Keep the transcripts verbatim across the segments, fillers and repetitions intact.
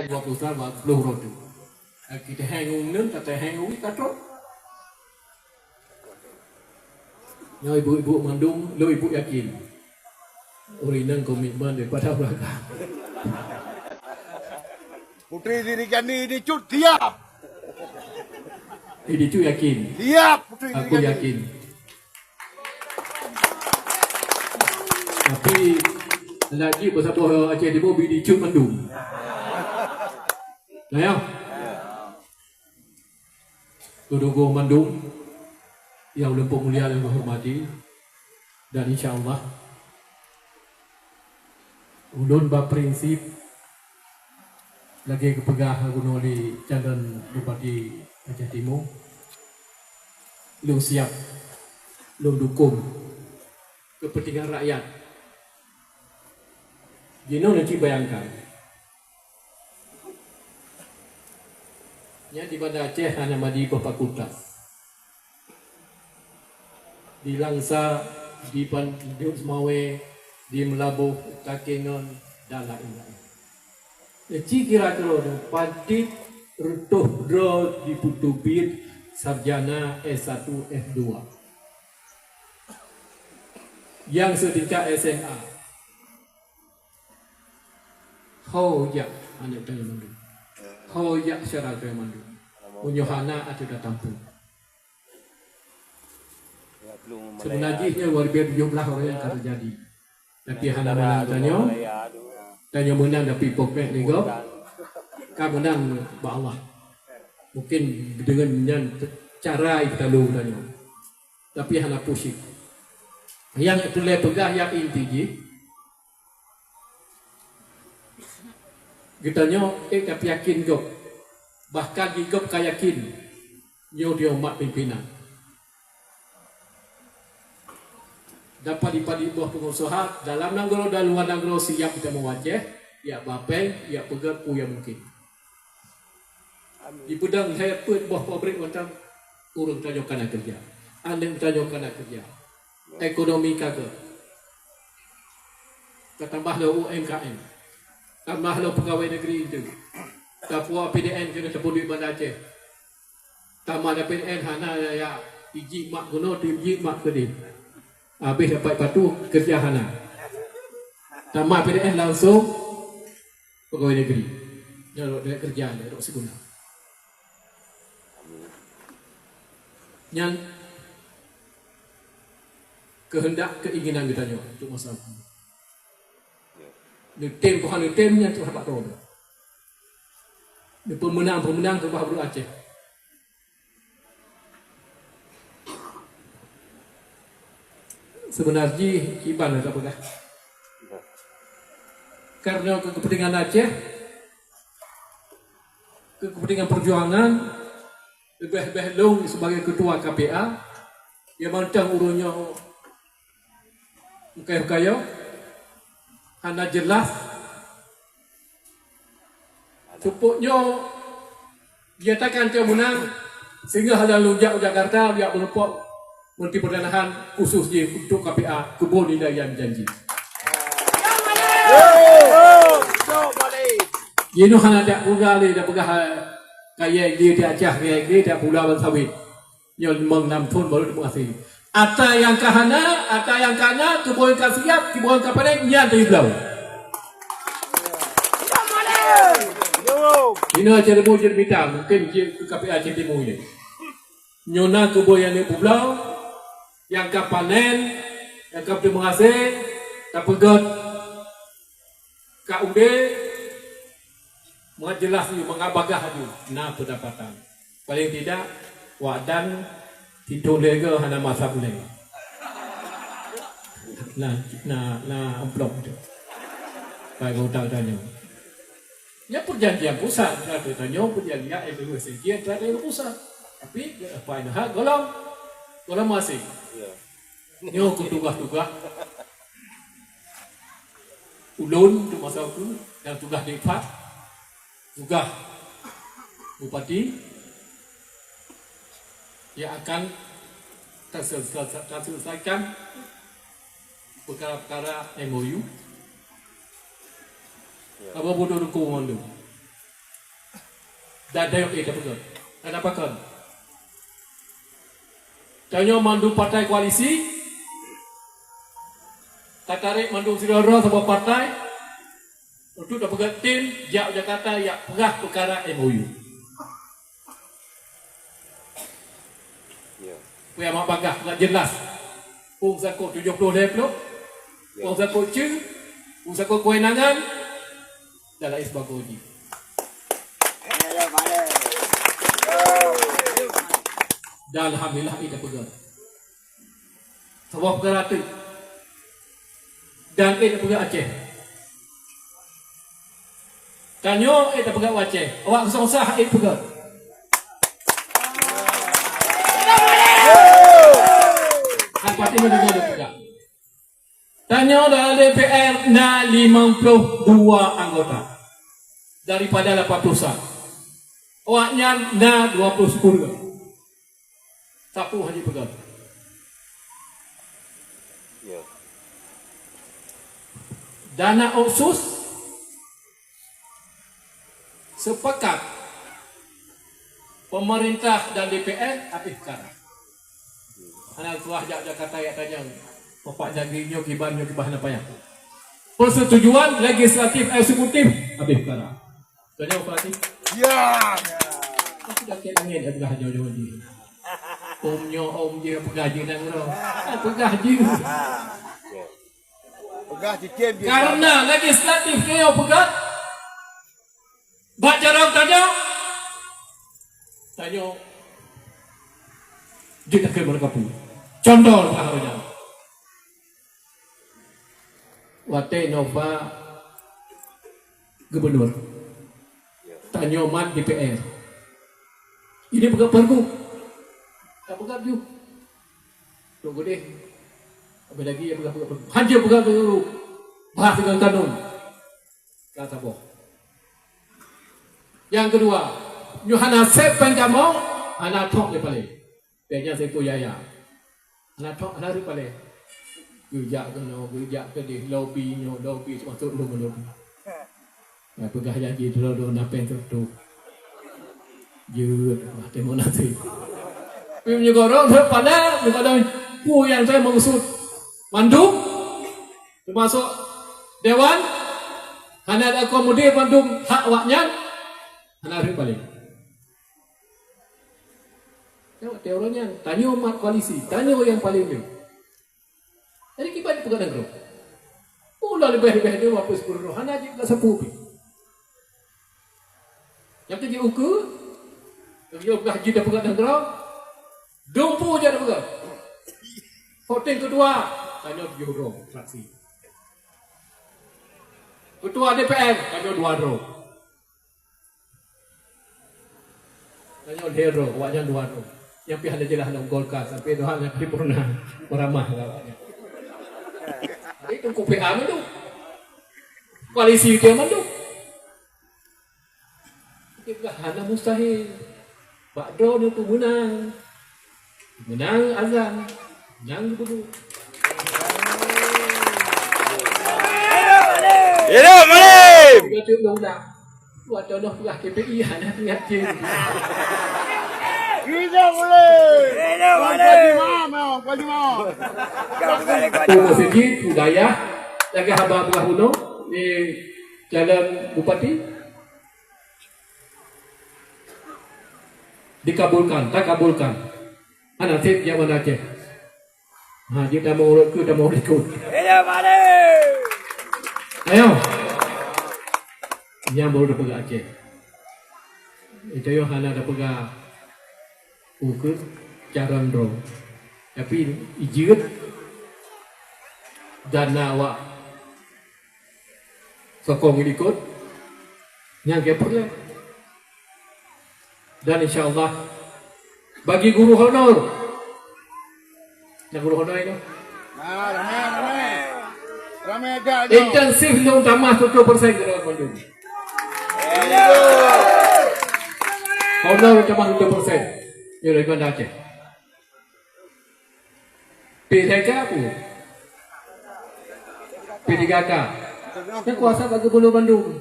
dua puluh tahun, dua puluh tahun tu. Kita hang ngun, kita hang ngun, kita trok. Nyoe ibu-ibu mandum, lôn ibu yakin. Ureueng inong komitmen daripada ureueng agam. Putri Diri Gani dicut siap. Eh, dicut yakin. Siap, Putri Diri Aku Gani. Yakin. Tapi, lagi bersama Aceh Timur, bi dicut mandum. Nah, ya. Guru-guru mandum yang ulôn peumulia dan hormati, dan insya Allah ulôn bak prinsip lagée geupeugah geunoe lé calon Bupati Aceh Timur, lôn siap, lôn dukung kepentingan rakyat. Jinoe neuci bayangkan, Nyan di Banda Aceh hana madi boh fakultas. Di Langsa, di Ban-, di Seumawé, di Meulaboh, Takengon, dan laén-laén. Ci kira-kira nyoe padit reutôh droe jipeuteubiet sarjana S satu, S dua. Nyang seutingkat S M A. Ho jak aneuk tanyoe mandum. Ho jak syedara tanyoe mandum. Meunyoe hana ateueh tatampu. Sebeuna jih nyoe dua ribu tujoh belas orang nyang ka teujadi. Tapi hana meunang tanyoe. Tanyoe meunang tapi poket lé gob. Ka meunang bak Allah. Mungkin deungon nyan cara geutanyoe. Tapi hana pusing. Nyang peureulée peugah nyang inti jih, geutanyoe ék ka peuyakin gob, bahkan di gob ka yakin nyoe dia umat pimpénan. Dan padit-padit boh peungusaha dalam nanggroe dan luwa nanggroe siap geutanyoe meuwajéh, jak bapéng, jak peugét peue nyang mungken. Dipeudong lhée peuet boh pabrik mantong ureuëng tanyoe kana keureuja. Aneuk tanyoe kana keureuja. Ekonomi ka gét. Ka tambah lom U M K M. Tambah lom pegawai negeri itu. Tapuwoe P D N keuneuk tapeuduek Banda Aceh. Tamat P D N hana ya iji mak geunoe, tu iji mak keudeh. Habéh dapat patu keureuja hana. Tamat P D N langsung pegawai negeri. Nyan rot keureuja, nyan rot sikula. Nyan keuheundak keuinginan geutanyoe untuk masa depan. Neutem, Tuhan neutem nyan tu haba droe. Neupeumeunang-peumeunang keubah buet Aceh. Sebenar jih iban ka peugah. Karena keu kepentingan Aceh, keu kepentingan perjuangan, leubeh-leubeh lôn sebagai ketua K P A, nyang mantong ureuëng nyoe meukayoe-kayoe, hana jeulaih. Seupôt nyoe dinyatakan keu meunang, singoh laju jak u Jakarta, jak meurumpok Menteri Pertanahan khusus jih untuk K P A, kebun nilai yang janji. Jinoe hana jak peugah lé, dak peugah, eh, kayèe lé, dak cah kayèe lé, dak pula ban sawit. Nyoe limong nam thon baru teupeuhase. Ata nyang ka hana, ata nyang ka na, keubeue ka siap, keubeue ka panen, nyan teuh bloe. Inoe Aceh Timur jeuet mita, mungken jeuet keu K P A Aceh Timur nyoe. Nyoe na keubeue nyang neuk peubloe, nyang ka panen, nyang ka teupeuhase, tapeugöt. Ka udeb, mangat jeulaih laju, mangat bagaih laju na peundapatan. Paleng tidak, wak dan sithon lhèe goe hana masa ulèe. Na, na, na amplop tu. Bak geutanyoe. Nyan perjanjian pusat, berarti tanyoe perjanjian M O U S N J antara dengan pusat. Tapi, apa yang hak golom? Golom masih. Nyoe keu tugaih-tugaih ulôn untuk masa ukeue dan tugaih Dek Fad, tugaih Bupati yang akan tasel-, tasel-, taselesaikan peukara-peukara M O U. Haba bodoh dukung mandum. Dan tanyoe ék tapeugah. Kenapa kon? Tanyoe mandum partai koalisi, tatarek mandum sidroe-droe saboh partai untuk tapeugah tim jak Jakarta jak peugah peukara M O U. Ya. Peue nyang mak bagaih, nggak jelas. Peue sakoe tujoh ploh lhèe ploh, ya, peue sakoe ceue, peue sakoe keuwenangan, dan lain sebagainya. Dan alhamdulillah, kita peugah. Saboh peukara teuk. Dan ék tapeugah Aceh. Tanyoe ék tapeugah Aceh. Awak kosong sah ék peugah. Hai pati mendengar dia peugah. Tanyoe dalam D P R na limong ploh dua anggota daripada lapan ploh sa. Awaknyan na dua ploh sa ureuëng. Sapeue hana jipeugah. Ya. Dana otsus sepakat pemerintah dan D P R habéh peukara. Hana tuah jak Jakarta jak tajang. Bapak jaga nyoe kiban nyoe kiban hana payah. Persetujuan legislatif eksekutif habéh peukara. Tanya Fatih. Ya. Aku dah kira angin dah peugah jauh-jauh ni. Om nyo om je peugah je nang ro. Peugah je. Peugah je kem je. Karena legislatif nyo peugah. Bak jaroe tanyoe. Tanyoe. Jeuet takheun mana kapu. Condol peugah nyan. Watèe Nova gubernur, tanyoe mat D P R. Ini peugah pergub. Tak peugah ju. Tok Gudeh. Apa lagi yang peugah-peugah pergub? Hanjeuet peugah pergub. Bahas dengan kanun. Ka saboh. Nyang keudua, nyoe hana sép péng kamoe, hana trok lé paleng. Péng nyan Saiful Yahya. Hana trok, hana rhot paleng. Geujak keunoe, geujak keudeh, lobi nyoe, lobi, teumasok lôn lobi. Nah, peugah janji droe-droe na péng sireutoh. Jeuet, wah, teurimong gaséh. Tapi meunyoe gohlom rhot paleng, meunyoe gohlom peue nyang asai meukeusut mandum, teumasok dewan, hana jiakomodir mandum hak awaknyan, hana rhot paleng. Tengok teori nyan, tanyoe mat koalisi, tanyoe nyang paleng le. Jadi kiban peugah nanggroe. Ulah leubeh-leubeh nyoe wapeu sepuluh droe, hana jeuet bak sapeue pih. Nyang keu jiukeue, nyang peugah jeuet peugah nanggroe, dumpeue jak peugah. Voting keudua, tanyoe tujoh droe fraksi. Ketua D P R, tanyoe dua droe. Tanyoe lhèe droe, awaknyan dua droe. Nyang pih hana jeulaih lam Golkar, sampai doha nyang paripurna, meuramah ngon awaknyan. Jadi teungku P A mandum. Koalisi dia mandum. Dia peugah hana mustahil. Bak droeneuh peumeunang. Meunang azan nyang geupeugah. Hidup Malim! Geucok undang-undang. Watèe noh peugah K P I hana ingat jih. Hidup Malim! Hidup Malim! Wan Haji Imam, Wan Haji Imam. Tuan Masjid, Dayah, jaga haba peugah bunoe di calon bupati. Dikabulkan, takabulkan. Hana sép jak Banda Aceh. Ha, jeuet tamong ureueng keue, tamong ureueng likot. Hidup Malim! Ayo. Nyang baru tapeugah Aceh. Itu yo hana tapeugah ukeue calon droe. Tapi ijeuet dan na awak sokong likot nyang keu peureulèe. Dan insya Allah bagi guru honor. Nah, guru honor itu. Ah, ramai, ramai. Ramai agak tu. Intensif lôn tamah tujuh persen ke dalam mandum. Honor tamah tujuh persen. Ya, dari Banda Aceh. P tiga K apa? P tiga K. Kan kuasa bagi gubernur Bandung.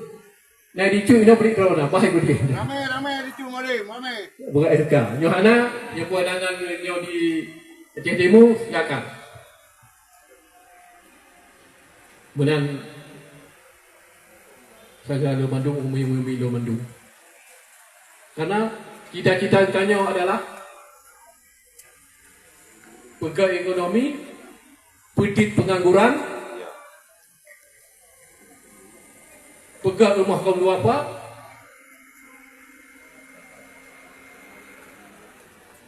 Nah, di cu inoe beri corona, bah ikut dia. Ramai, ramai di cu malam, ramai. Bukan S K. Nyoh hana, nyoh pun hana nyoh di Aceh Timur, silakan. Meunan saga lôn mandum, umi-umi lôn mandum. Karena cita-cita tanyoe adalah peugah ekonomi, peutit pengangguran, peugah rumah kaum duafa,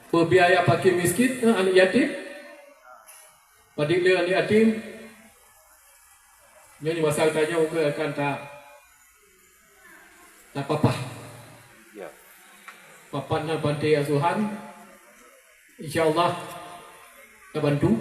peubiaya fakir miskin, eh, aneuk yatim, padit lé aneuk yatim. Nyoe masa tanyoe ke akan ta tapapah. Ya. Papan na panti asuhan, insya Allah tabantu.